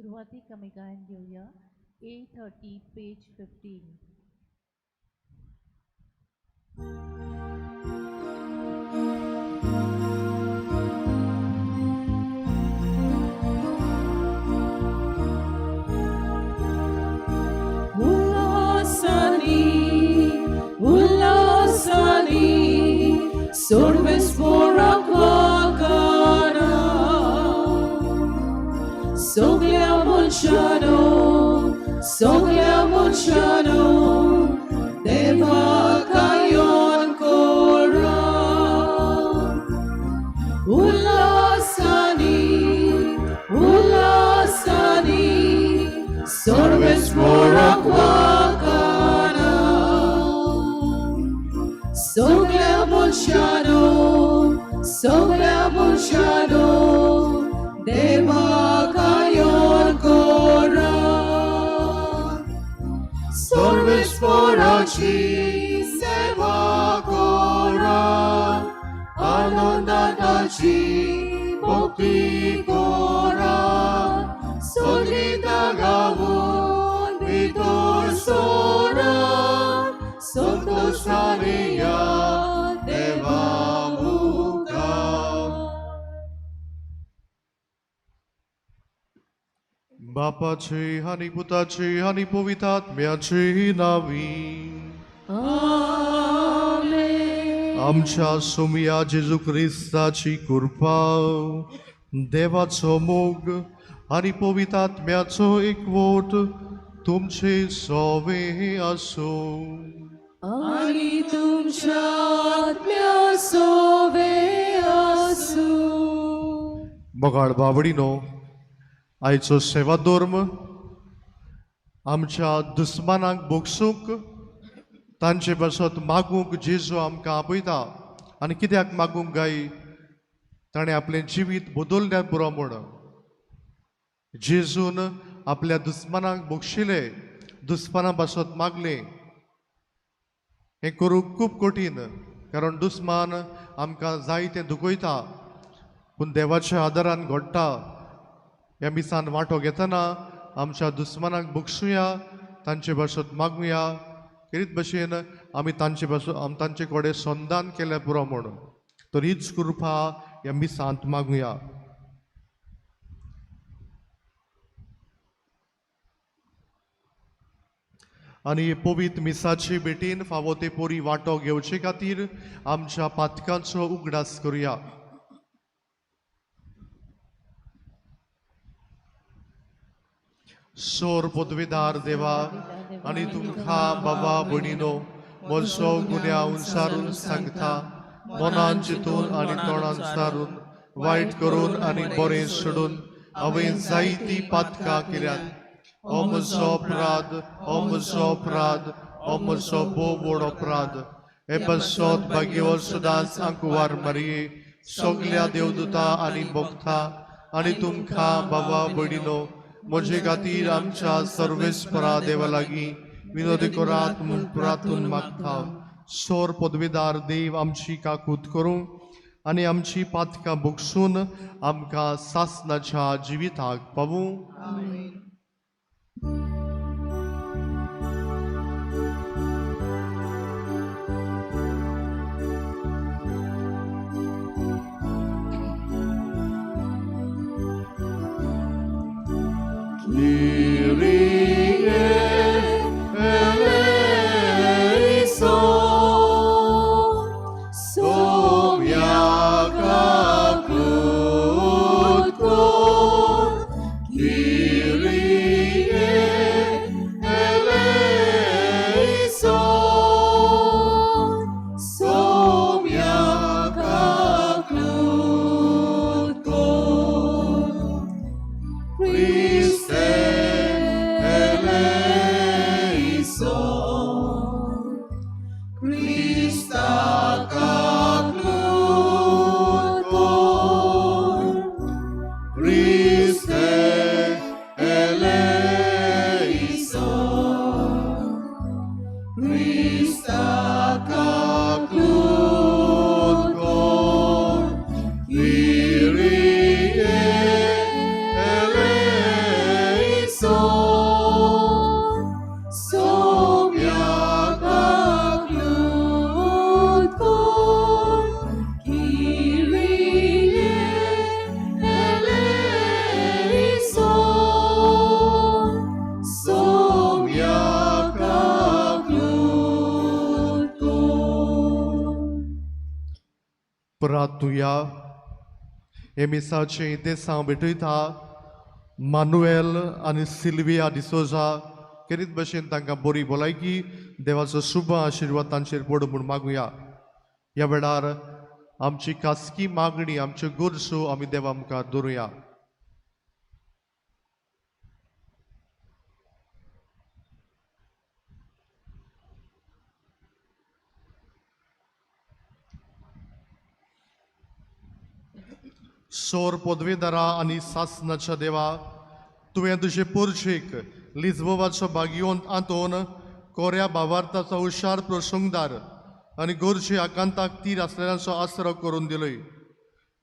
सुरवातीक आमी गायन घेवया 8:30 पेज 15. उल्हासानी उल्हासानी सर्वेस्पराक वाकाना सगल्या मनशानो सगल्या मनशानो देवाक आयोन कोरा. उल्हासानी उल्हासानी सर्वेस्पराक वाकाना सगल्या मनशानो सगल्या मनशानो देवाक आयोन कोरा. सर्वेस्पराची सेवा कोरा आनंदाची भक्ती कोरा सगळीं गावून भितर सोरा संतोषानिया देवा मुखार. बापाचे आनी पुताचे आनी पवित्र आत्म्याचे नावी. आमेन. आमच्या सोमया जेजू क्रिस्ताची कृपा, देवाचो मोग आनी पवित्र आत्म्याचो एकवट तुमचे सोवे आसूं. आनी तुमच्या आत्म्या सोवे आसूं. मोगाळ बावडीनो, आयचो सेवा धर्म आमच्या दुस्मानाक भोगसूंक तांचे पासत मागूंक जेजू आमकां आपयता. आनी कित्याक मागूंक गाय? ताणें आपलें जिवीत बदलल्यार पुरो म्हूण. जेजून आपल्या दुस्मानाक भोगशिले, दुस्माना पासत मागलें. हें करूंक खूब कठीण, कारण दुस्मान आमकां जाय तें दुखयता, पूण देवाच्या आदारान घडटा. ह्या मिसान वांटो घेतना आमच्या दुस्मानाक भोगसुया, तांचे पासत मागुया. करीत भशेन आमी तांचे पासून आम तांचे कडेन संदान केल्यार पुरो म्हूण. तर हीच कृपा ह्या मिसांत मागुया. आनी पवित्र मिसाचे भेटीन फावो ते पोरी वांटो घेवचे खातीर आमच्या पातकांचो उगडास करुया. सोर पदवीदार देवा, आनी तुमकां बाबा भयणीनो म्हजो गुन्यांव सारून सांगता, मनान चिंतून आनी तोंडान सारून वायट करून आनी बरें सोडून हांवें जायतीं पातकां केल्यात. हो म्हजो अपराध, हो म्हजो अपराध, हो म्हजो भोव व्हड अपराध. हे पासत भाग्यवत सदांच आंकुवार मारये, सगल्या देवदूता आनी भक्ता आनी तुमकां बाबा भयणीनो म्हजे खातीर आमच्या सर्वेस्परा देवा लागीं विनोदी करात म्हूण प्रार्थून मागता. सोर पदवीदार देव आमची काकूत करूं आनी आमची पातकां भोगसून आमकां सासनाच्या जिविताक पावूं. आमेन. Kyrie eleison, somia kakutko. Kyrie eleison, somia kakutko. Christe eleison, Christa kaklutko. Christe eleison, Christa kaklutko. Kyrie eleison, Saumya काकलूत कोर Kyrie eleison, सोम्या काकलूत कोर. प्रातुया हे मिसाचें देसांव भेटयता मानुएल आनी सिल्विया डिसोजा केरीत भशेन तांकां बरी भलायकी देवाचो शुभ आशिर्वाद तांचेर पडूं म्हूण मागुया. ह्या वेळार आमची खासगी मागणी आमच्यो गरजो आमी देवा मुखार दवरुया. सोर पदवेदारा आनी सासनाच्या देवा, तुवें तुजे पोरशेक लिजबोवाचो भाग्योंत आंतोन कोऱ्या भावार्थाचो हुशार प्रसंगदार आनी गोरशे आकांताक तीर आसलेल्यांचो आसरो करून दिलोय.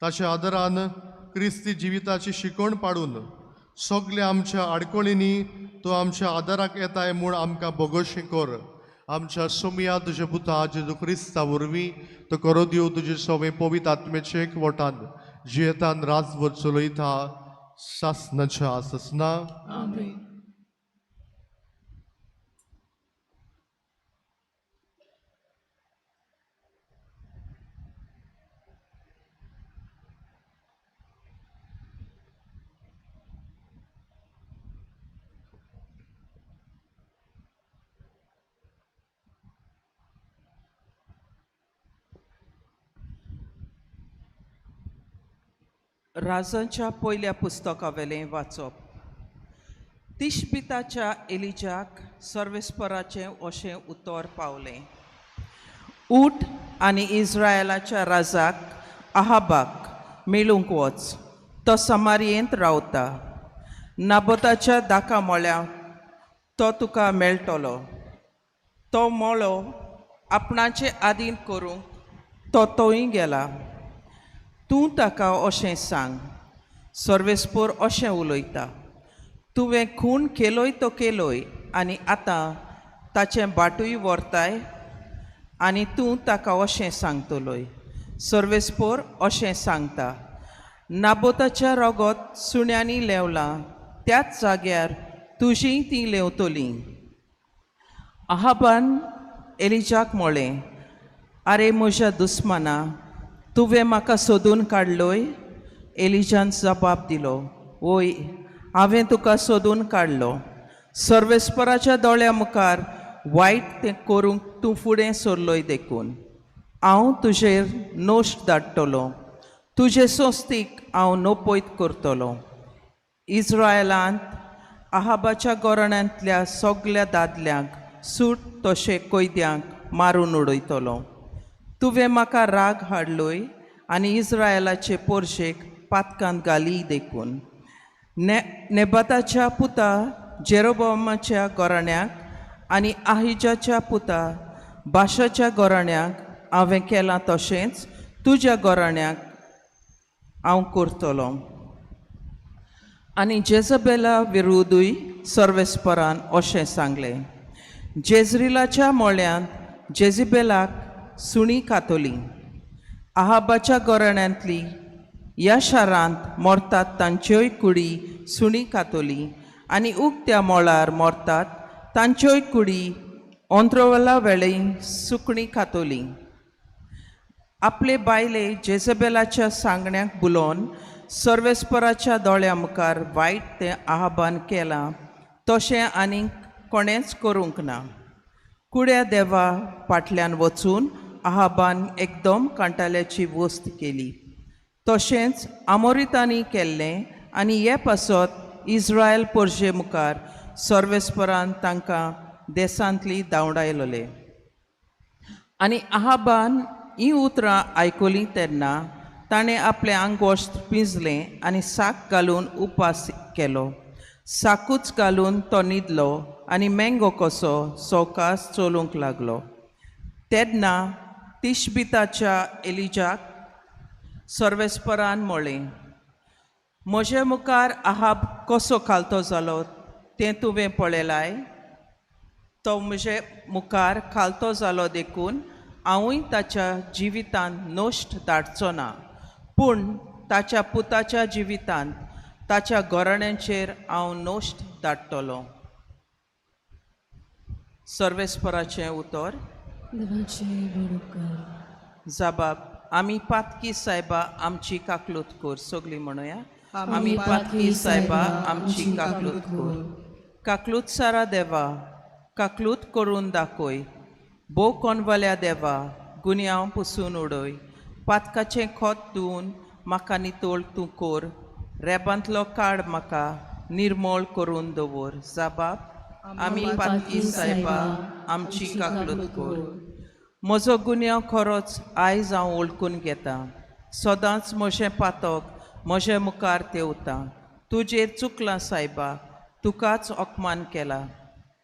ताच्या आदरान क्रिस्ती जिविताची शिकवण पाडून सगल्या आमच्या आडखळींनी तूं आमच्या आदाराक येताय म्हूण आमकां बोगोशी कर. आमच्या सोमया तुज्या पुता जेजू क्रिस्ता वरवीं तो करो दिव तुजे सोवे पवित्र आत्मेचे एकवटान जियेतान राजवट चलयता सासनाच्या ससना. आमेन. राजांच्या पयल्या पुस्तकावेलें वाचप. तिशबिताच्या एलिजाक सर्वेस्पराचें अशें उतर पावलें, उठ आनी इस्रायलाच्या राजाक आहाबाक मेळूंक वच, तो समारयेंत रावता. नाबोताच्या दाका मळ्या तो तुका मेळटलो. तो मळो आपणाचे आदीन करूंक तो थंय गेला. तूं ताका अशें सांग, सर्वेस्पोर अशें उलयता, तुवें खून केलोय तो केलोय आनी आतां ताचें बाटूय व्हरताय आनी तूं ताका अशें सांगतलोय, सर्वेस्पोर अशें सांगता, नाबोताच्या रगत सुण्यांनी लेवलां त्याच जाग्यार तुजीय तीं लेवतलीं. आहाबान एलिजाक म्हळें, आरे म्हज्या दुस्माना, तुवें म्हाका सोदून काडलोय? एलिजान जबाब दिलो, वय, हांवें तुका सोदून काडलो. सर्वेस्पराच्या दोळ्या मुखार वायट तें करूंक तूं फुडें सरलोय देखून हांव तुजेर नोश्ट धाडटलो, तुजे संस्थीक हांव नपयत करतलो. इस्रायलांत आहाबाच्या गोरणांतल्या सगल्या दादल्यांक सूट तशें कैद्यांक मारून उडयतलो. तुवें म्हाका राग हाडलोय आनी इस्रायलाचे पोरशेक पातकांत घाली देखून नेबाताच्या पुता जेरोबोमाच्या गोराण्याक आनी आहिजाच्या पुता बाशाच्या गोराण्याक हांवें केलां तशेंच तुज्या गोराण्याक हांव करतलो. आनी जेजबेला विरुद्धूय सर्वेस्परान अशें सांगलें, जेजरिलाच्या मोळ्यांत जेजिबेलाक सुणी खातली. आहाबाच्या गोराण्यांतली ह्या शारांत मरतात तांच्योय कुडी सुणी खातली आनी उक्त्या मळार मरतात तांच्योय कुडी ओंद्रोवला वेळे सुकणी खातली. आपले बायले जेजबेलाच्या सांगण्याक बुलोवन सर्वेस्पराच्या दोळ्या मुखार वायट तें आहाबान केलां तशें आनीक कोणेंच करूंक ना. कुड्या देवा फाटल्यान वचून आहाबान एकदम कांटाल्याची वस्त केली, तशेंच आमोरितांनी केल्लें आनी हे पासत इस्रायल पोरजे मुखार सर्वेस्परान तांकां देसांतली धांवडायलोले. आनी आहाबान हीं उतरां आयकलीं तेन्ना ताणें आपलें आंगवस्त्र पिंजलें आनी साक घालून उपास केलो. साकूच घालून तो न्हिदलो आनी मेंगो कसो सवकास चलूंक लागलो. तेन्ना तिशबिताच्या एलिजाक सर्वेस्परान म्हळें, म्हजे मुखार आहाब कसो खालतो जालो तें तुवें पळयलाय. तो म्हजे मुखार खालतो जालो देखून हांवूय ताच्या जिवितांत नश्ट धाडचो ना, पूण ताच्या पुताच्या जिवितांत ताच्या घराण्यांचेर हांव नश्ट धाडटलो. सर्वेस्पराचें उतर. देवाचे व्हड उपकार. जाबाब आमी पातकी सायबा आमची काकलूत कोर. सगळीं म्हणुया, आमी पातकी सायबा आमची काकलूत कोर. काकलूत सारा देवा, काकलूत करून दाखय. भोव कोणवाल्या देवा, गुन्यांव पुसून उडय. पातकाचें खोत धुवन म्हाका नितळ तूं कोर. रेबांतलो काड म्हाका निर्मळ करून दवर. जाबाब आमी पातकी सायबा आमची काकलूत कोर. म्हजो गुन्यांव खरोच आयज हांव वळखून घेता. सदांच म्हजें पातक म्हजे मुखार तेवता. तुजेर चुकलां सायबा, तुकाच अपमान केला.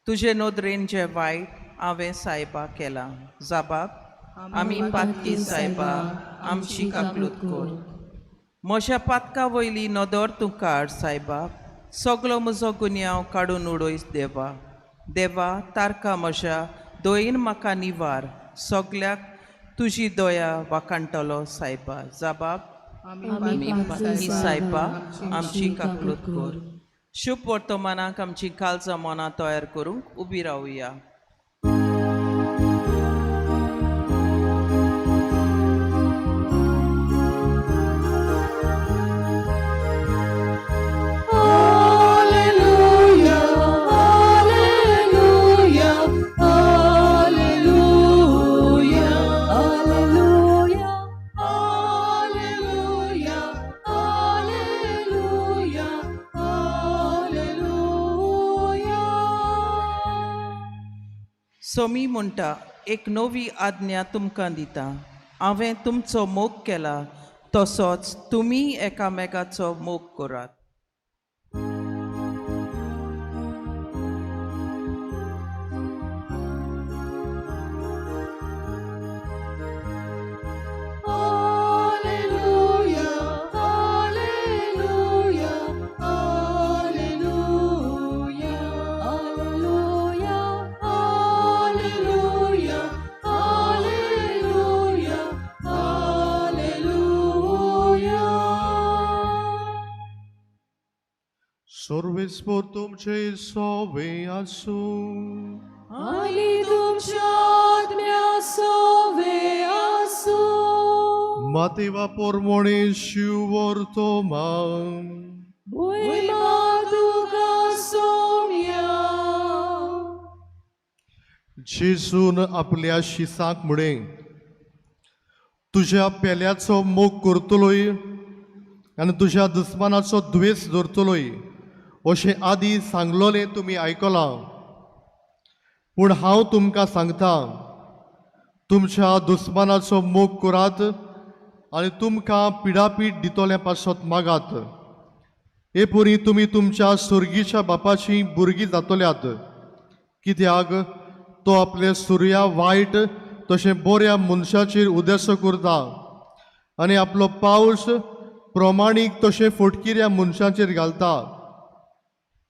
तुजे नदरेन जें वायट हांवें सायबा केलां. जाबाब आमी पातकी सायबा आमची काकलूत कोर. म्हज्या पातका वयली नदर तूं काड सायबा. सगलो म्हजो गुन्यांव काडून उडय देवा. देवा तारका म्हज्या दयेन म्हाका निवार. सगल्याक तुजी दया वाखाणटलो सायबा. जाबाब आमी पातकी सायबा आमची काकलूत कोर. शुभ वर्तमानाक आमची काळजां मनां तयार करूंक उबी रावया. Alleluia, Alleluia, Alleluia, Alleluia, Alleluia, Alleluia, Alleluia. Somi म्हणटा, एक नवी आज्ञा तुमकां दिता. हांवें तुमचो मोग केला तसोच तुमी एकामेकाचो मोग करात. Alleluia, Alleluia, Alleluia, Alleluia, Alleluia, Alleluia, Alleluia. सर्वेस्पर तुमचे सोवे आसूं. आनी तुमच्या आत्म्या सोवे आसूं. मातेवा पोरमोणे शिवर्तमान. भुंयमा तुका सोम्या. जेजून आपल्या शिसाक म्हळें, तुज्या पेल्याचो मोग करतलोय आनी तुज्या दुस्मानाचो द्वेस धरतलोय अशें आदी सांगलोलें तुमी आयकलां. पूण हांव तुमकां सांगता, तुमच्या दुस्मानाचो मोग करात आनी तुमकां पिडापीड दितले पासत मागात. हे परी तुमी तुमच्या सुर्गीच्या बापाची भुरगीं जातल्यात, कित्याक तो आपले सुर्या वायट तशें बऱ्या मनशाचेर उदेसो करता आनी आपलो पावस प्रमाणीक तशें फटकिऱ्या मनशाचेर घालता.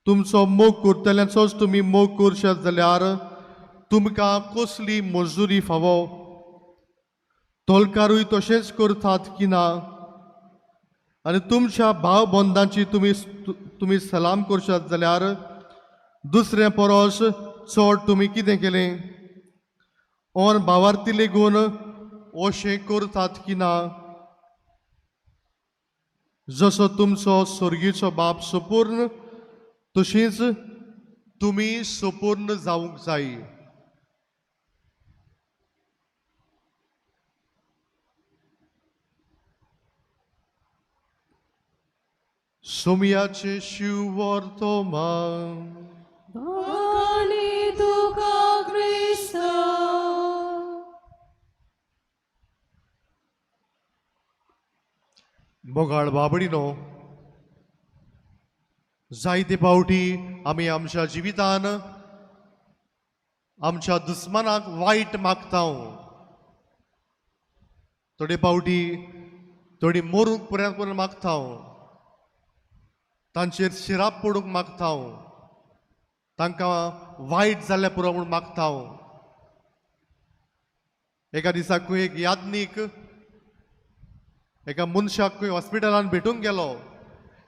तुमचो मोग करतल्यांचोच तुमी मोग करशात जाल्यार तुमकां कसली मजुरी फावो? तोलकारूय तशेंच करतात की ना? आनी तुमच्या भाव बंधांची तुमी सलाम करशात जाल्यार दुसऱ्या परस चड तुमी कितें केलें? ऑन भावार्थी लेगून अशें करतात की ना? जसो तुमचो स्वर्गीचो बाप सुपूर्ण तशीच तुमी सुपूर्ण जावंक जाय. सोमयाचे शिवर्तमान. आनी तुका क्रिस्ता. मोगाळ बाबडीनो, जायते फावटी आमी आमच्या जिवितान आमच्या दुस्मानाक वायट मागता. थोडे फावटी थोडी मरूंक पर्यंत पर्यंत मागता, तांचेर शिराप पडूंक मागता. तांकां वायट जाल्लें पुरो म्हूण मागता हांव. एका दिसाकूय एक यादनीक एका मनशाकूय हॉस्पिटलान भेटूंक गेलो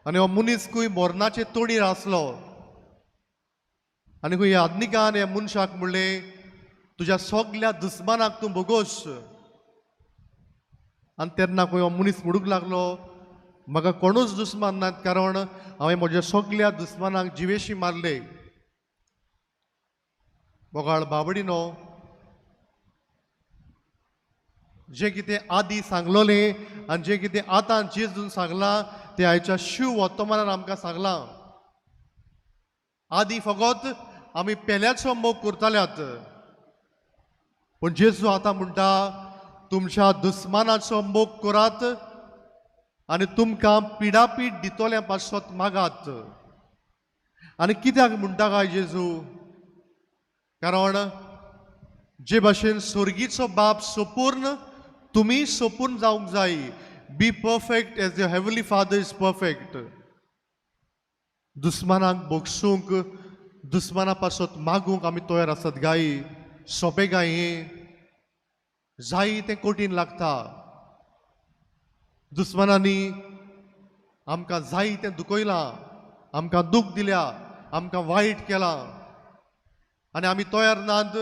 आनी हो मनीस खूंय मरणाचे तोडीर आसलो आनी खूंय यादनिकान ह्या मनशाक म्हणलें, तुज्या सगल्या दुस्मानाक तूं भोगोस. आनी तेन्ना खूंय हो मनीस म्हणूंक लागलो, म्हाका कोणूच दुस्मान नात, कारण हांवें म्हज्या सगल्या दुस्मानाक जिवेशी मारले. मोगाळ बाबडिनो, जें कितें आदी सांगलोलें आनी जें कितें आतां जेजून सांगलां तें आयच्या शिव वर्तमानान आमकां सांगलां. आदी फकत आमी पेल्याचो मोग करताल्यात, पूण जेजू आतां म्हणटा तुमच्या दुस्मानाचो मोग करात आनी तुमकां पिडापीड दितल्या पासत मागात. आनी कित्याक म्हणटा काय जेजू? कारण जे भाशेन स्वर्गीचो बाप सोपूर्ण, तुमी सोपूर्ण जावंक जाय. Be perfect as your heavenly father is perfect. दुस्मानाक भोगसूंक, दुस्माना पासत मागूंक आमी तयार आसात गाय? सोंपें गाय हें? जाय तें कठीण लागता. दुस्मानांनी आमकां जाय तें दुखयलां, आमकां दूख दिल्या, आमकां वायट केलां आनी आमी तयार नात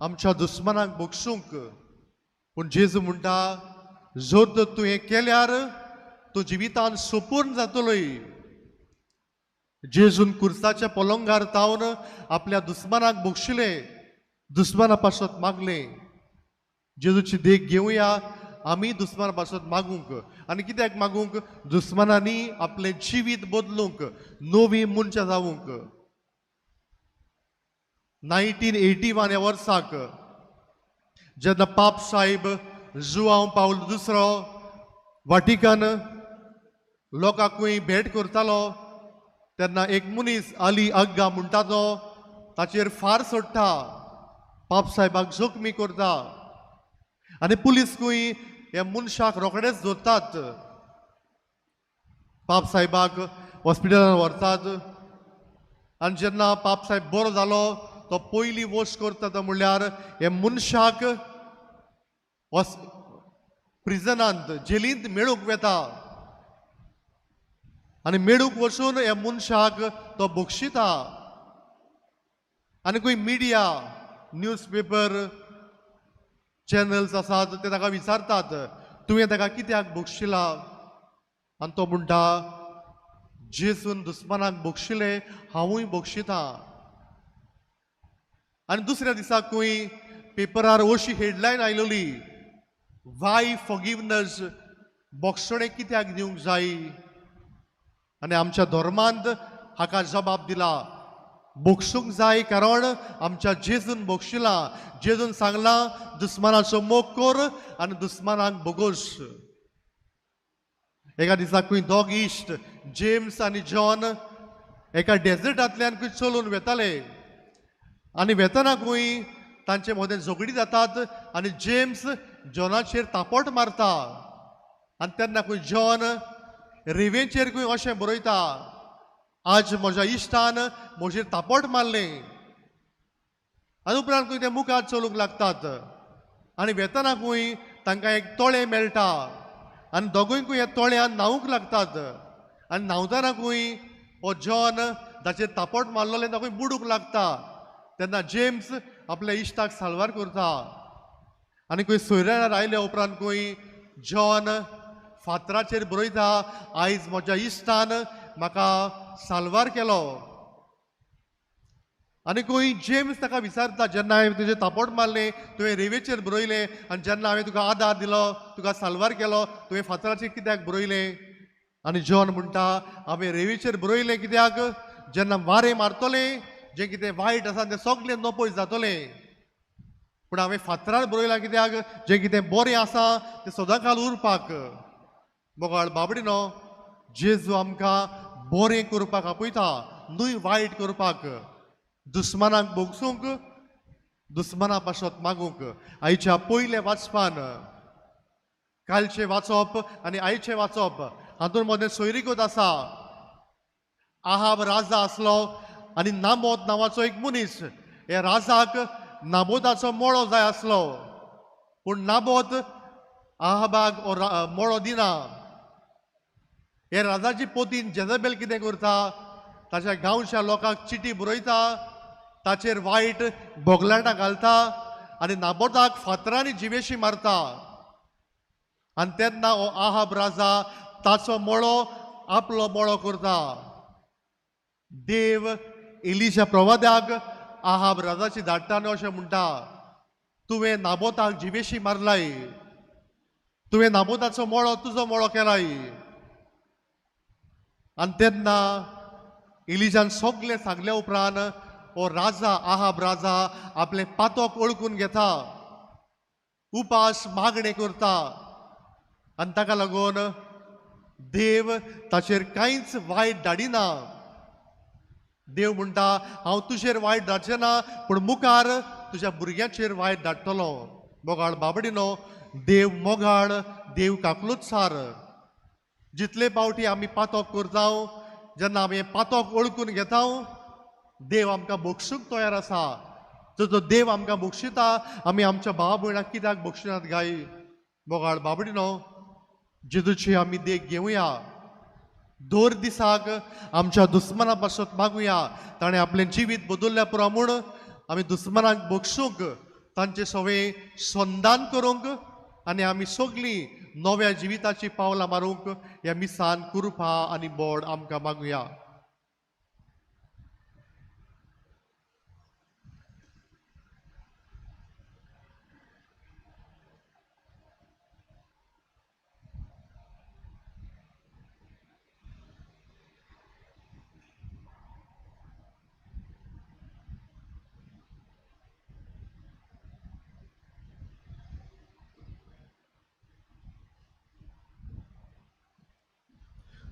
आमच्या दुस्मानाक भोगसूंक. पूण जेजू म्हणटा, जर तर तूं हें केल्यार तूं जिवितान सोपूर्ण जातलोय. जेजून कुर्साच्या पलंगार तावन आपल्या दुस्मानाक भोगशिलें, दुस्माना पासत मागलें. जेजूची देख घेवया आमी दुस्माना पासत मागूंक. आनी कित्याक मागूंक? दुस्मानांनी आपलें जिवीत बदलूंक, नवी मनशां जावूंक. 1981 ह्या वर्साक जेन्ना पाप साहेब जुआंव पावल दुसरो वाटिकन लोकांकूय भेट करतालो तेन्ना एक मनीस अली अग्गा म्हणटा तो ताचेर फार सोडटा, पाप साहेबाक जखमी करता आनी पुलीस खूंय ह्या मनशाक रोखडेच धरतात, पाप साहेबाक हॉस्पिटलान व्हरतात. आनी जेन्ना पाप साहेब बरो जालो तो पयली वोश करता तो म्हणल्यार हे मनशाक प्रिजनांत जेलींत मेळूंक वेता आनी मेळूंक वचून ह्या मनशाक तो बक्षिता. आनी खंय मिडिया न्यूज पेपर चॅनल्स आसात ते ताका विचारतात, तुवें ताका कित्याक बक्षिला? आनी तो म्हणटा, जेजून दुस्मानाक बक्षिले, हांवूय बक्षिता. आनी दुसऱ्या दिसा खंय पेपरार अशी हेडलायन आयलोली, वाय फॉगिवनस, बक्षणें कित्याक दिवंक जाय? आनी आमच्या धर्मांत हाका जबाब दिला, बक्षूंक जाय कारण आमच्या जेजून बक्षिलां. जेजून सांगलां दुस्मानाचो मोग कर आनी दुस्मानाक बोगोस. एका दिसा खंय दोग इश्ट जेम्स आनी जॉन एका डेजर्टांतल्यान खंय चलून वेताले आनी वेतना खंय तांचे मदें झगडी जातात आनी जेम्स जॉनाचेर तापोट मारता आनी तेन्ना खंय जॉन रेवेंचेर खंय अशें बरयता, आज म्हज्या इश्टान म्हजेर तापोट मारलें. आनी उपरांत खंय ते मुखार चलूंक लागतात आनी वेतना खंय तांकां एक तळें मेळटा आनी दोगूय खंय ह्या तळ्यान न्हावूंक लागतात आनी न्हांवतना खंय हो जॉन ताचेर तापोट मारलोलें ताका बुडूंक लागता. तेन्ना जेम्स आपल्या इश्टाक साल्वार करता आनी खंय सोयऱ्यार आयल्या उपरांत खंय जॉन फातराचेर बरयता, आयज म्हज्या इश्टान म्हाका साल्वार केलो. आनी खंय जेम्स ताका विचारता, जेन्ना हांवें तुजें तापोट मारलें, तुवें रेवेचेर बरयलें आनी जेन्ना हांवें तुका आदार दिलो, तुका साल्वार केलो, तुवें फातराचेर कित्याक बरयलें? आनी जॉन म्हणटा, हांवें रेवेचेर बरयलें कित्याक, जेन्ना वारें मारतलें जें कितें वायट आसा तें सगळें नपय जातलें, पूण हांवें फातरार बरयलां कित्याक, जें कितें बरें आसा तें सदांकाल उरपाक. मोगाळ बाबडिनो, जेजू आमकां बरें करपाक आपयता, न्हय वायट करपाक, दुस्मानाक भोगसूंक, दुस्माना पासत मागूंक. आयच्या पयलें वाचपान कालचें वाचप आनी आयचें वाचप हातूंत मदें सोयरीगत आसा. आहाब राजा आसलो आनी नाबोत नांवाचो एक मनीस. ह्या राजाक नाबोताचो मळो जाय आसलो, पूण नाबोत आहाबाक मळो दिना. हे राजाची पोतीन जेजबेल कितें करता, ताच्या गांवच्या लोकांक चिटी बरयता, ताचेर वायट बोगलाटां घालता आनी नाबोताक फातरांनी जिवेशी मारता. आनी तेन्ना हो आहाब राजा ताचो मळो आपलो मळो करता. देव एलिशा प्रवाद्याक आहाब राजाची धाडटा आनी अशें म्हणटा, तुवें नाबोताक जिवेशी मारलाय, तुवें नाबोताचो मळो तुजो मळो केलाय. आनी तेन्ना एलिजान सगळें सांगल्या उपरांत हो राजा आहाब राजा आपलें पातक ओळखून घेता, उपास मागणें करता आनी ताका लागून देव ताचेर कांयच वायट धाडिना. देव म्हणटा, हांव तुजेर वायट धाडचें ना, पूण मुखार तुज्या भुरग्यांचेर वायट धाडटलो. मोगाळ बाबडिनो, देव मोगाळ, देव काकलूत सार. जितले पावटी आमी पातक करता, जेन्ना आमी पातक ओळखून घेता, देव आमकां बक्षूंक तयार आसा. जर तो देव आमकां बक्षिता, आमी आमच्या भावा भयणाक कित्याक बक्षिनात गाय? मोगाळ बाबडिनो, जेजूची आमी देख घेवया. दर दिसाक आमच्या दुस्मना पासत मागुया. ताणें आपलें जिवीत बदलल्या पुरो म्हूण आमी दुस्मनाक बक्षूंक, तांचे सवे संदान करूंक आनी आमी सगळीं नव्या जिविताची पावलां मारूंक ह्या मिसान कुरुपा आनी बोड आमकां मागुया.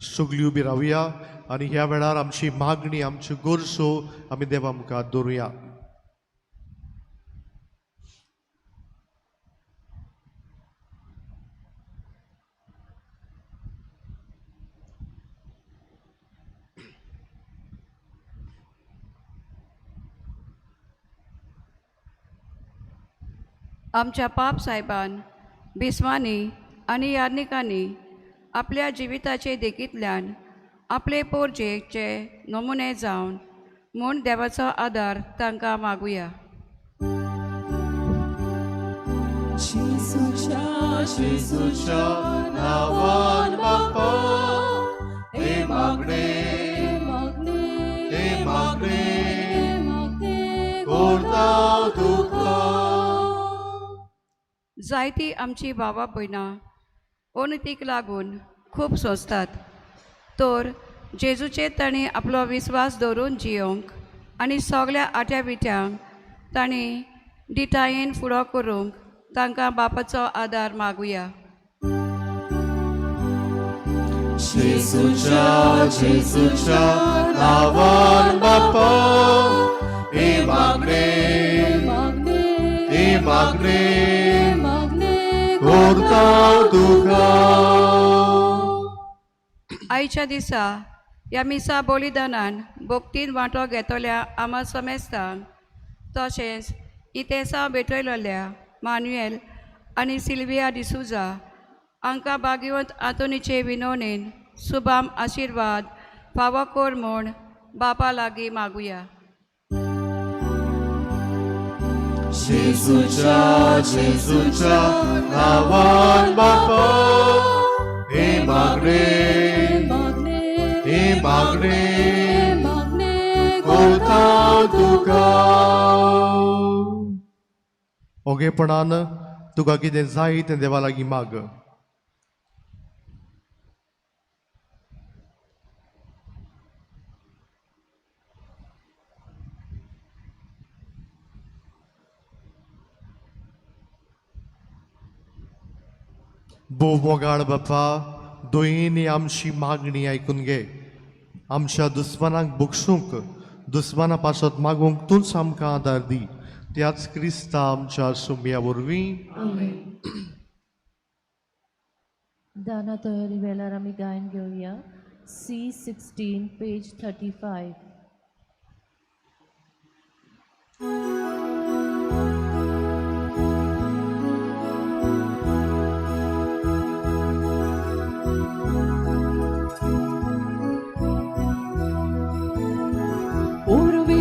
सगळीं उबी रावया आनी ह्या वेळार आमची मागणी, आमच्यो गरजो आमी देवा मुखार दवरुया. आमच्या पाप सायबान, बिस्वांनी आनी याज्ञिकांनी आपल्या जिविताचे देखींतल्यान आपले पोरजेचे नमुने जावन म्हूण देवाचो आदार तांकां मागुया. जेजूच्या जेजूच्या नांवान बापा, हे मागणें, हे मागणें करता तुका. जायती आमची भावा भयणां अनतीक लागून खूब सोंसतात, तर जेजूचेर तांणी आपलो विस्वास दवरून जियोंक आनी सगल्या आट्या विट्यांक तांणी डिटायेन फुडो करूंक तांकां बापाचो आदार मागुया. जेजूच्या जेजूच्या नांवान बापा, हे मागणें, हे मागणें करता तुका. आयच्या दिसा ह्या मिसा बलिदानान भक्तीन वांटो घेतल्या आमा समेस्तांक, तशेंच इतेसांव भेटयलेल्या मानुएल आनी सिल्विया डिसुजा हांकां भाग्यवंत आंतोनीचे विनवणेन सुबाम आशिर्वाद फावो कर म्हूण बापा लागीं मागुया. जेजूच्या जेजूच्या नांवान बापा, हे मागणें, हे मागणें करता तुका. ओगेपणान तुका कितें जाय तें देवा लागीं माग. भोव मोगाळ बापा, दोयेनी आमची मागणी आयकून घे. आमच्या दुस्मानाक बक्षूंक, दुस्माना पासत मागूंक तूंच आमकां आदार दी. त्याच क्रिस्ता आमच्या सुम्या वरवीं. दाना तयारी वेळार आमी गायन घेवया. C 16 page 35.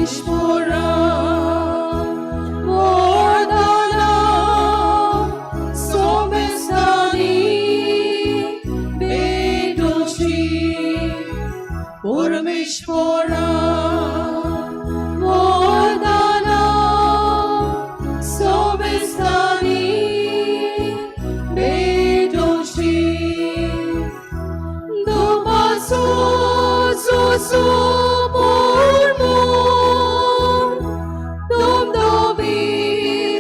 परमेश्वरा वरदाना सोमेस्तानी भेटोची परमेश्वरा वरदाना सोमेस्तानी भेटोची दुपासो so mormor dom dobi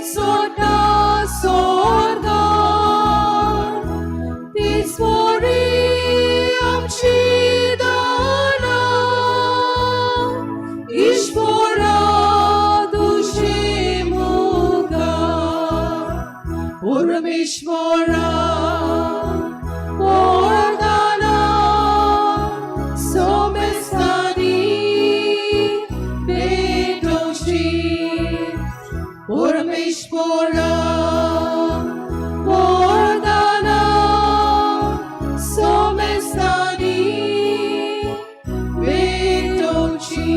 sota sorgar tisvori amchi dana ishvara dushe muka Parameshwara वरदाना सोमेस्तानी भेटोची परमेश्वरा वरदाना सोमेस्तानी भेटोची.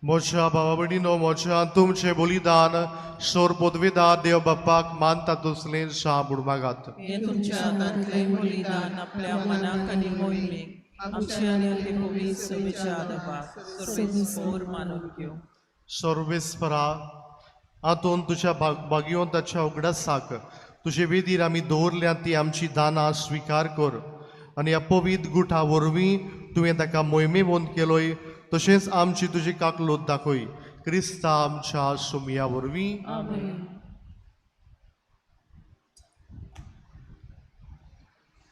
म्हज्या भावा भयणीनो म्हज्या तुमचें बलिदान सोर पदवेदार देव बाप्पाक मानता तसलें शा बुडमागात. हें तुमच्या हातांतलें बलिदान आपल्या मनाक आनी मोहिमेक आमच्या आनी आपले पवित्र सभेच्या आदाबाक सर्वेस्पोर मानून घेवं. सर्वेस्परा आतून तुज्या भाग्यवंताच्या उगडासाक तुजे वेदीर आमी दवरल्या ती आमची दानां स्विकार कर आनी ह्या पवित्र गुठा वरवीं तुवें ताका मोहिमेवंत केलोय तशेंच आमची तुजी काकलूत दाखय क्रिस्ता आमच्या सुमया वरवीं.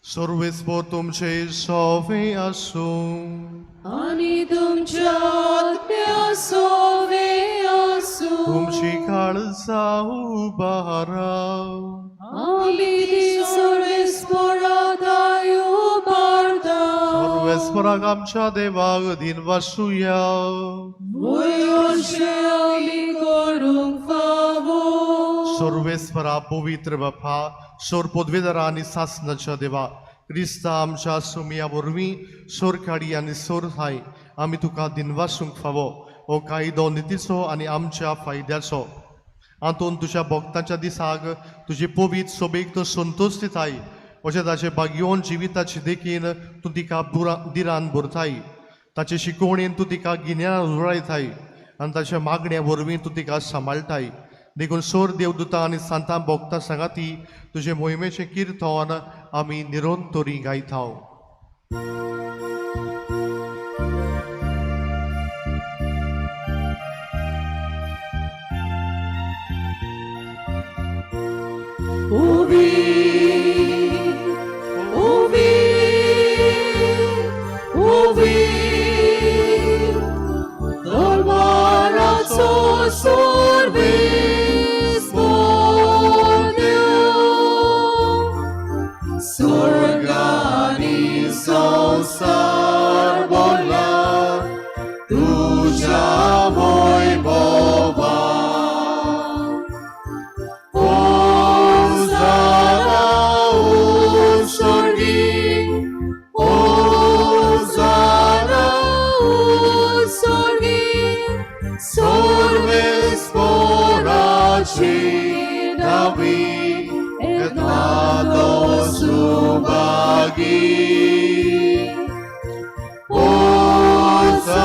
सर्वेस्पोर तुमचे सोवे आसूं. आनी तुमच्या आत्म्या सोवे आसूं. तुमची काळजा उबारा. आमी ती सर्वेस्पोराक उबारता. सर्वेस्पराक आमच्या देवाक अधीन वासुया. वयोशे आमी करूंक फावो. सर्वेस्परा पवित्र बापा सोर पदवेदारा आनी सासनाच्या देवा क्रिस्ता आमच्या सुमया वरवीं सोरकाडी आनी सोरथाय आमी तुका दिनवासूंक फावो हो कायदो नितीचो आनी आमच्या फायद्याचो. आंतून तुज्या भक्तांच्या दिसाक तुजी पवित्र सोबेक तूं संतोश दिताय अशें ताचे भाग्योवन जिविताची देखीन तूं तिका दिरान भरताय ताचे शिकवणेन तूं तिका गिन्यान उजळायताय आनी ताच्या मागण्या वरवीं तूं तिका सांबाळटाय. देखून सोर देवदूता आनी सांतां भोगता सांगाती तुजे मोहिमेचें किर्तन आमी निरंतरी गायता. Uvi, uvi, uvi, Dolmarazo sorbis borneo, Sorgani संसार बोला, तुझ्या Vaibhava. Hosanna, Sorgi, Hosanna, Sorgi, Sorbes poraci David, et nato subagi. Hosanna,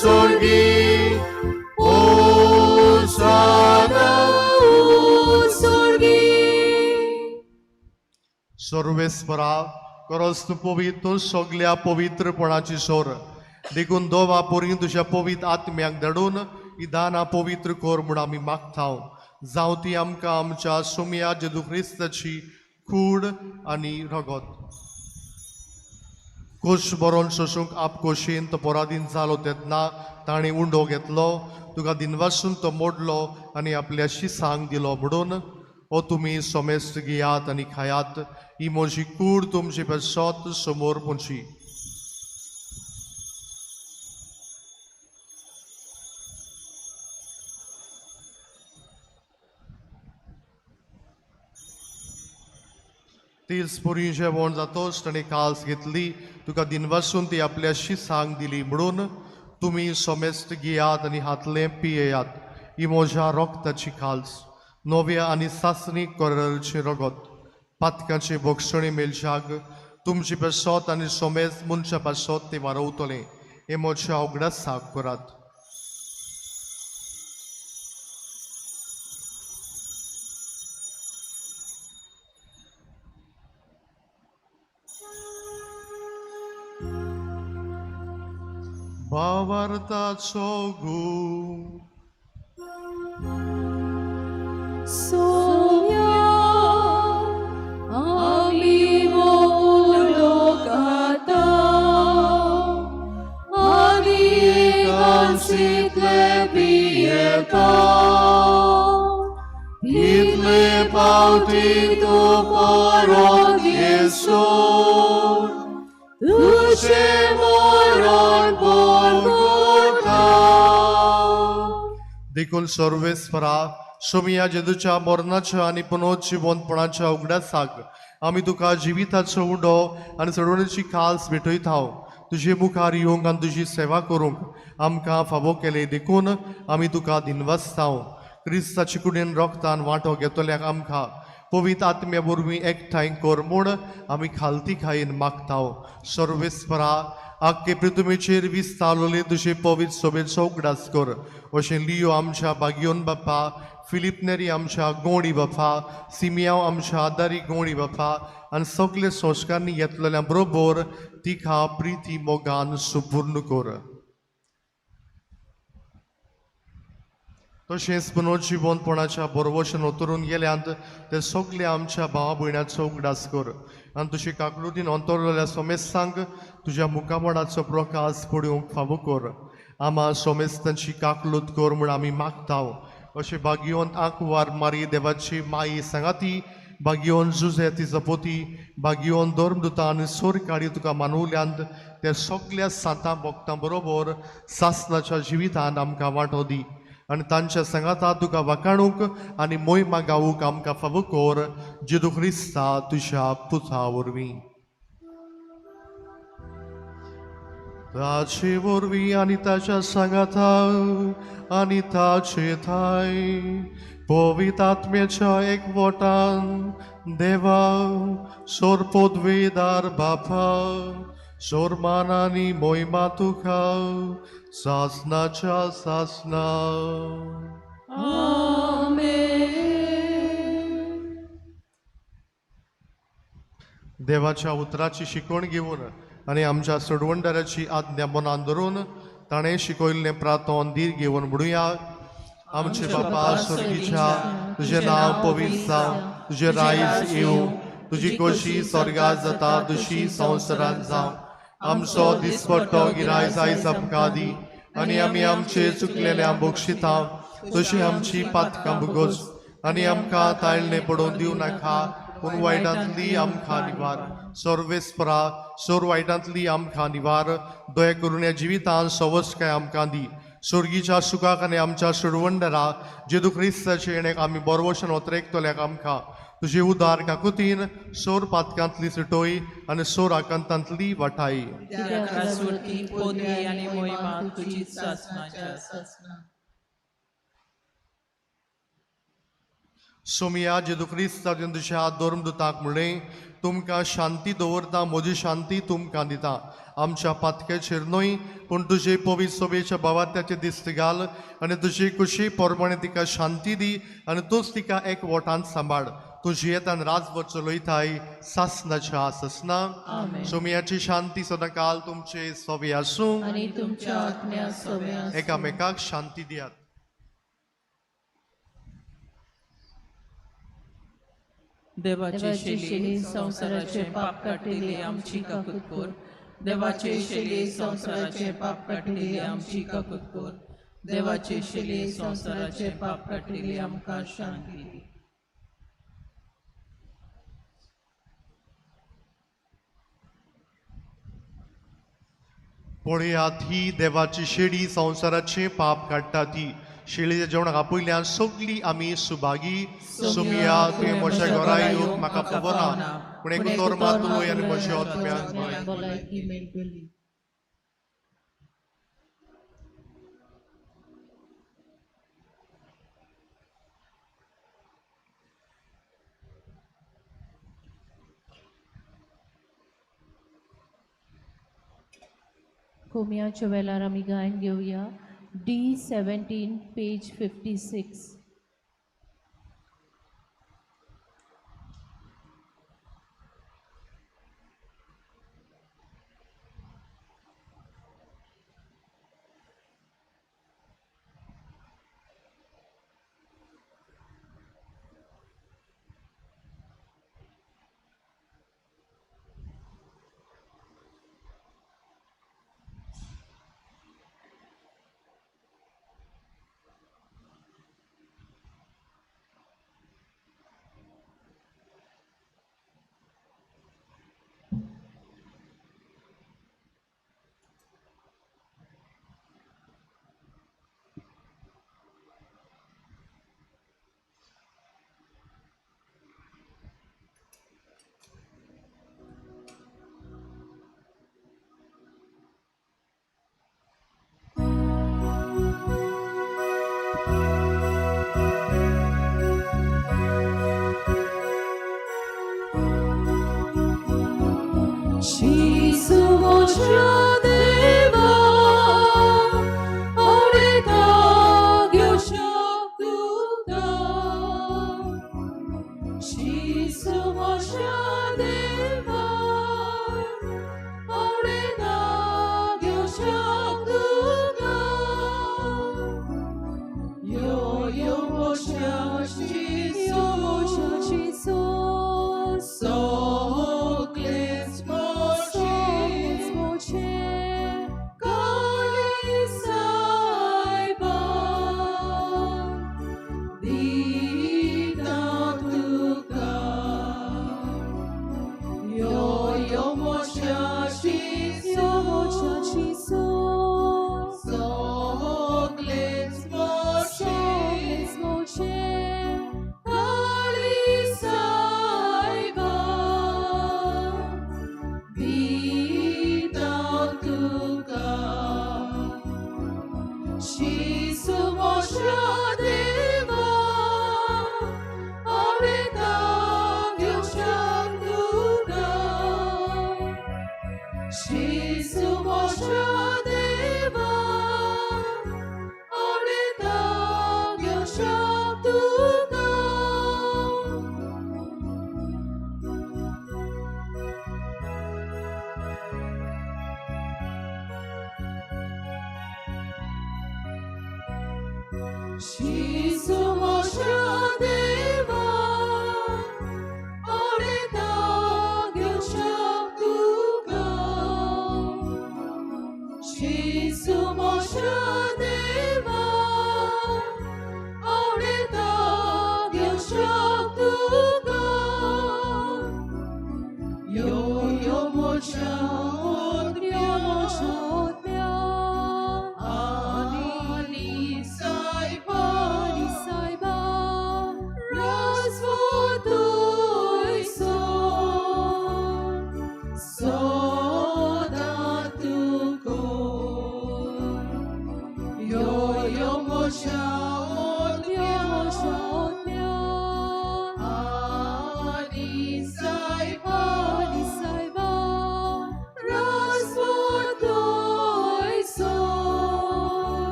Sorgi, Hosanna, Sorgi. सर्वेस्परा करस तूं पवित्र सगल्या पवित्रपणाची सोर देखून दोवा पोरीं तुज्या पवित्र आत्म्याक धाडून ही दानां पवित्र कर म्हूण आमी मागता. जावं ती आमकां आमच्या सुमया जेजू क्रिस्ताची कूड आनी रगत. कोश बरोवन सोसूंक आपकोशीन तो पराधीन जालो तेन्ना ताणें उंडो घेतलो तुका दिनवासून तो मोडलो आनी आपल्या शिसांक दिलो म्हणून ओ तुमी सोमेस्त घेयात आनी खायात ही म्हजी कूड तुमचे पासत समोर पोंची. तीच पुरी जेवण जातोच ताणें काल्स घेतली, तुका दिनवासून ती आपल्याशी सांग दिली म्हणून तुमी सोमेस्त घेयात आनी हातलें पियेयात. ही म्हज्या रोगताची काल्स, नव्या आनी सासणी कोरलचें रगत, पातकांचे भोगसणी मेलशाक तुमचे पासत आनी सोमेस्त मनशा पासत तें वारवतलें. हें म्हज्या उगडासाक करात. भावार्थाचो गूण. सोम्या आमी मोलोकाता आनी कांसीतले पियेता इतले पावटी तूं परत येसो तुजें मरण परगटा. देखून सर्वेस्परा सोमिया जेजूच्या मरणाच्या आनी पुनर्जिवंतपणाच्या उगडासाक आमी तुका जिविताचो उडो आनी चडवणीची खास भेटयता. तुजे मुखार येवंक आनी तुजी सेवा करूंक आमकां फावो केले देखून आमी तुका दिनवासता. क्रिस्ताचे कुडीन रोगतान वांटो घेतल्याक आमकां पवित्र आत्म्या वरवीं एकठांय कर म्हूण आमी खालती खायन मागता. सर्वेस्परा आख्खे पृथ्वीचेर विस्तारलेले तुजे पवित्र सोबेचो उगडास कर. अशें लियो आमच्या बागियोन बाप्पा, फिलीप नेरी आमच्या गोंडी बाप्पा, सिमियांव आमच्या आदारी गोंडी बाप्पा आनी सगळे संस्कारांनी घेतलेल्या बरोबर तिका प्रिती मोगान सुपूर्ण कर. तशेंच पुनर्जिवंतपणाच्या बरवशन उतरून गेल्यांत ते सगळे आमच्या भावा भयणाचो उगडास कर आनी तुजे काकलुतीन अंतरलेल्या सोमेस्तांक तुज्या मुखामळाचो प्रकाश पडूंक फावो कर. आमा सोमेस्तांची काकलूत कर म्हूण आमी मागता. अशें भाग्यवंत आंकवार मारी देवाची माई सांगाती, भाग्यवंत जुजे तिजो पोती, भाग्यवंत धर्मदुता आनी सोरकाडी तुका मानवल्यांत ते सगल्या सांतां भक्तां बरोबर सासनाच्या जिवितान आमकां वांटो दी आनी तांच्या सांगाता तुका वाखाणूंक आनी मोहिमा गावूंक आमकां फावो कर. जेजू क्रिस्ता तुज्या पुता वरवीं. ताचे वरवीं आनी ताच्या सांगाता आनी ताचे थाय पवित्र आत्म्याच्या एकवटान देवा सोरपोदवेदार बापा, सोरमान आनी मोहिमा तुका सासनाच्या सासना. देवाच्या उतराची शिकवण घेवन आनी आमच्या सोडवणदाराची आज्ञा मनान धरून ताणें शिकयल्लें प्रार्थन धीर घेवन म्हणुया. आमचे बापा स्वर्गीच्या, तुजें नांव पवित्र जावं, तुजें रायज येवं, तुजी खोशी स्वर्गात जाता तशी संवसारांत जावं. आमचो दिसपट्टो गिरायक आयज आमकां दी आनी आमी आमचे चुकलेल्या बक्षिता तशी आमची पातकां भोगोस आनी आमकां ताळणे पडोवन दिवं नाका, पूण वायटांतली आमकां निवार. सर्वेस्परा सोर वायटांतली आमकां निवार. दया करून ह्या जिवितान सवस्काय आमकां दी. स्वर्गीच्या सुखाक आनी आमच्या सोडवणदारा जेजू क्रिस्ताचे येणेक आमी बरवशन ओतरेकतल्याक आमकां तुजे उदार काकुतीन सोर पातकांतली सुटोय आनी सोर आकांतांतली वाटाय. पदवी आनी मोहिमा तुजी सासनाच्या सासना. सोमिया जेजू क्रिस्ताचे तुज्या धर्मदुताक म्हणलें, तुमकां शांती दवरता, म्हजी शांती तुमकां दिता. आमच्या पातक्याचेर न्हय पूण तुजे पवित्र सोबेच्या भावात्याचे दिस्त घाल आनी तुजी कुशी प्रमाणे तिका शांती दी आनी तूंच तिका एक वोटान सांबाळ. तुजी येतान राजवट चलयताय सासनाच्या सासना. सोमियाची शांती सदांकाल तुमचे सोबे आसूं आनी तुमच्या आत्म्या सोबे आसूं. एकामेकाक शांती दियात. देवाचे शेली संवसाराचे पाप काडटिली आमची काकूत कर. देवाचे शेली संवसाराचे पाप काडटिली आमची काकूत कर. देवाचे शेली संवसाराचे पाप काडटिली आमकां शांती दी. पळयात ही देवाची शेडी संवसाराचे पाप काडटा ती. शिळीच्या जेवणाक आपयल्यान सगळीं आमी सुभागी. सुमिया, तुवें म्हज्या घरा येवंक म्हाका पवना, पूण एक उतर मात उलय आनी म्हज्या आत्म्याक भलायकी मेळटली. कोमियाच्या वेळार आमी गायन घेवया D17 page 56.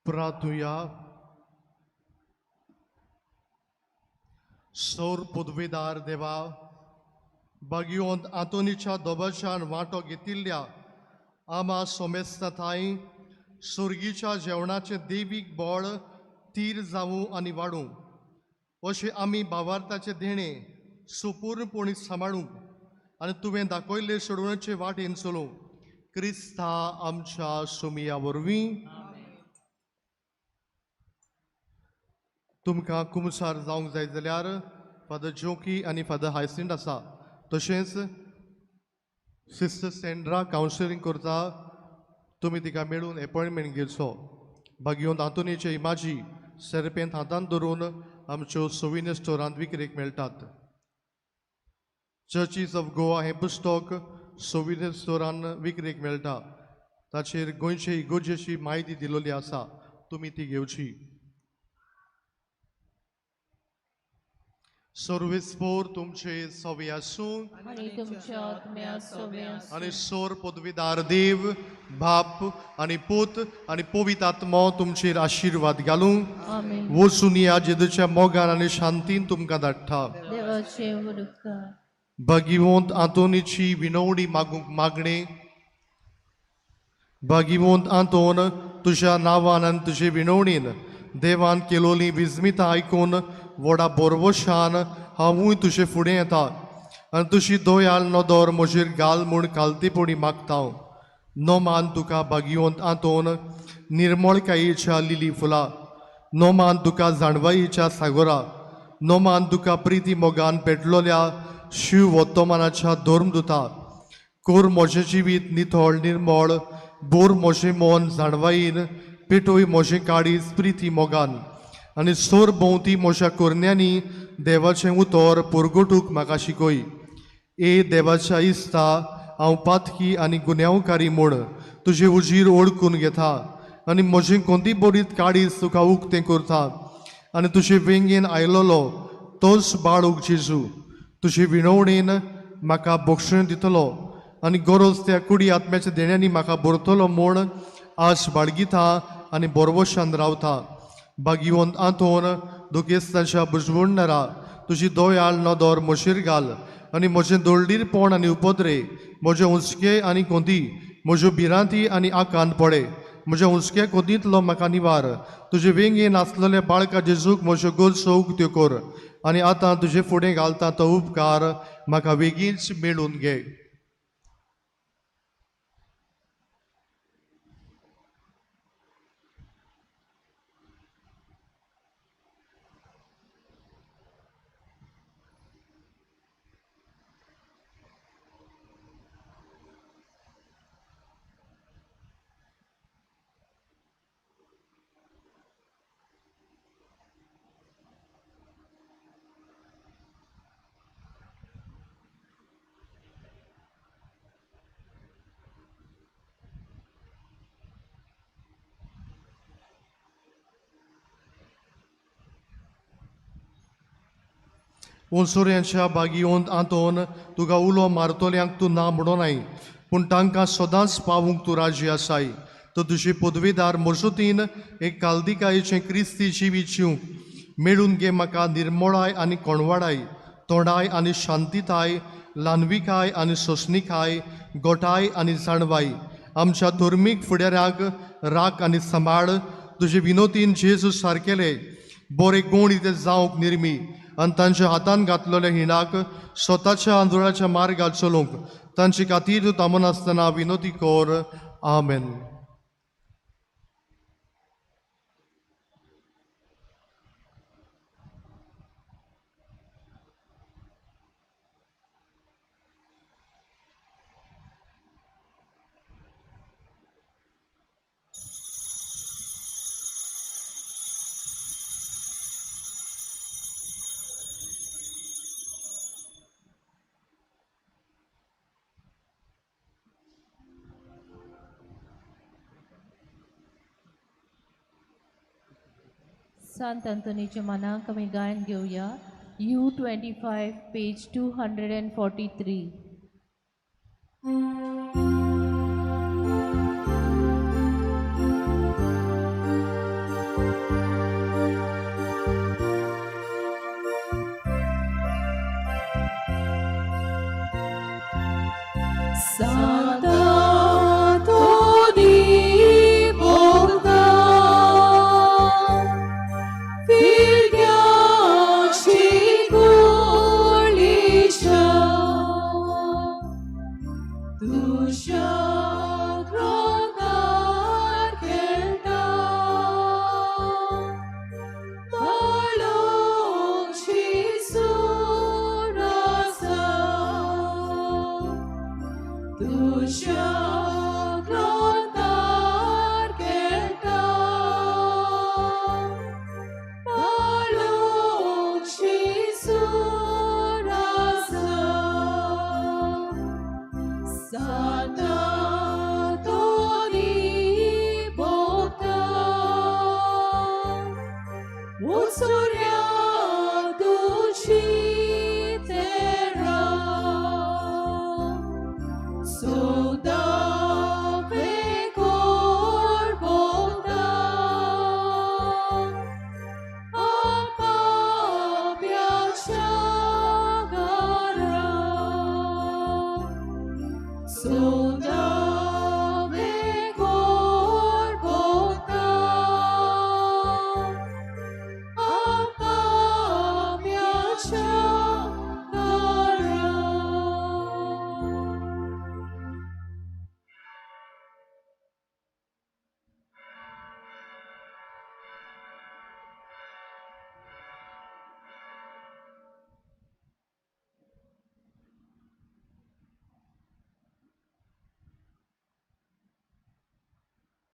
प्रार्थुया. सौर पदवीदार देवा, बागियोंत आंतोनीच्या दोबाच्यान वांटो घेतिल्ल्या आमा सोमेस्ता थांय सुर्गीच्या जेवणाचें देवीक बळ तीर जावूं आनी वाडूं अशें आमी भावार्थाचें देणें सुपूर्णपणी सांबाळूंक आनी तुवें दाखयल्ले सोडवणेचे वाटेन चलोवं क्रिस्ता आमच्या सुमिया वरवीं. तुमकां कुमसार जावंक जाय जाल्यार फादर जोकी आनी फादर हायसिंट आसा, तशेंच सिस्टर सेंड्रा कावन्सिलींग करता, तुमी तिका मेळून एपॉयंटमेंट घेवचो. बागियोन आंतोनीचे इमाजी सेरपेंत हातांत धरून आमच्यो सोविनियर स्टोरांत विक्रेक मेळटात. चर्चीज ऑफ गोवा हें पुस्तक सोविनियर स्टोरान विक्रेक मेळटा, ताचेर गोंयचे इगोर्जेची म्हायती दिलोली आसा, तुमी ती घेवची. सर्वेस्पोर तुमचे सवे आसूं आनी तुमच्या आत्म्या सोवे आसूं. आनी सोर पदवीदार देव बाप आनी पूत आनी पवित्र आत्मो तुमचेर आशिर्वाद घालूं. आमेन. वचून या जेजूच्या मोगान आनी शांतीन तुमकां धाडटा. देवाचे उपकार. भागिवंत आंतोनीची विनवणी मागूंक मागणें. भागिवंत आंतोन, तुज्या नांवान आनी तुजे विनवणीन देवान केलोली विस्मितां आयकून व्हडा बोरवशान हांवूय तुजे फुडें येता आनी तुजी दयाल नदर म्हजेर घाल म्हूण कालतेपणी मागता. नोमान तुका भागिवंत आंतोन निर्मळकायेच्या लिली फुलां, नोमान तुका जाणवायेच्या सागोरा, नोमान तुका प्रिती मोगान पेटलोल्या शिव वर्तमानाच्या धर्मदुता. कोर म्हजें जिवीत नितळ निर्मळ, बोर म्हजें मन जाणवायेन, पेटोय म्हजें काळीज प्रिती मोगान आनी सोर भोंवती म्हज्या कोरण्यांनी देवाचें उतर पुरगोटूक म्हाका शिकय. ए देवाच्या इस्ता, हांव पातकी आनी गुन्यांवकारी म्हूण तुजे उजीर ओळखून घेता आनी म्हजें कोंती बरीत काळीज तुका उक्तें करता आनी तुजे वेंगेन आयलोलो तोच बाळूक जेजू तुजे विनवणेन म्हाका बक्षण दितलो आनी गरज त्या कुडी आत्म्याच्या देण्यांनी म्हाका भरतलो म्हूण आस बाळगिता आनी बोरवशान रावता. भागिवंत आंतोन, दुखेस्तांच्या बुजवणणारा, तुजी दयाळ नदर म्हजेर घाल आनी म्हजें दोळडीरपण आनी उपद्रे, म्हजे हुस्के आनी कोंती, म्हज्यो भिरांती आनी आकांत पडे, म्हज्या हुस्क्या कोंतींतलो म्हाका निवार. तुजे वेंगेन आसलेल्या बाळका जेजूक म्हज्यो गरजो उक्त्यो कर आनी आतां तुजे फुडें घालता तो उपकार म्हाका बेगीनच मेळून घे. ओसोऱ्यांच्या बागियोंत आंतोन, तुका उलो मारतल्यांक तूं ना म्हणोनाय, पूण तांकां सदांच पावूंक तूं राजी आसाय. तर तुजी पदवीदार मजतीन एक कालदिकायेचें क्रिस्ती जिवीत जिवंक मेळून घे. म्हाका निर्मळाय आनी कोणवाडाय, तोंडाय आनी शांतिताय, ल्हानविकाय आनी सोंसणिकाय, गोठाय आनी जाणवाय. आमच्या धर्मीक फुडाऱ्यांक राख आनी सांबाळ. तुजे विनोतीन जेजू सारकेले बरे गूण इते जावंक निर्मी आनी तांच्या हातान घातलेल्या हिणाक स्वताच्या आंदोळाच्या मार्गार चलोवंक तांचे खातीर तूं थांबनासतना विनोती कर. आमेन. सांत अंतोनीच्या मनाक आमी गायन घेवया. U 25 page 243.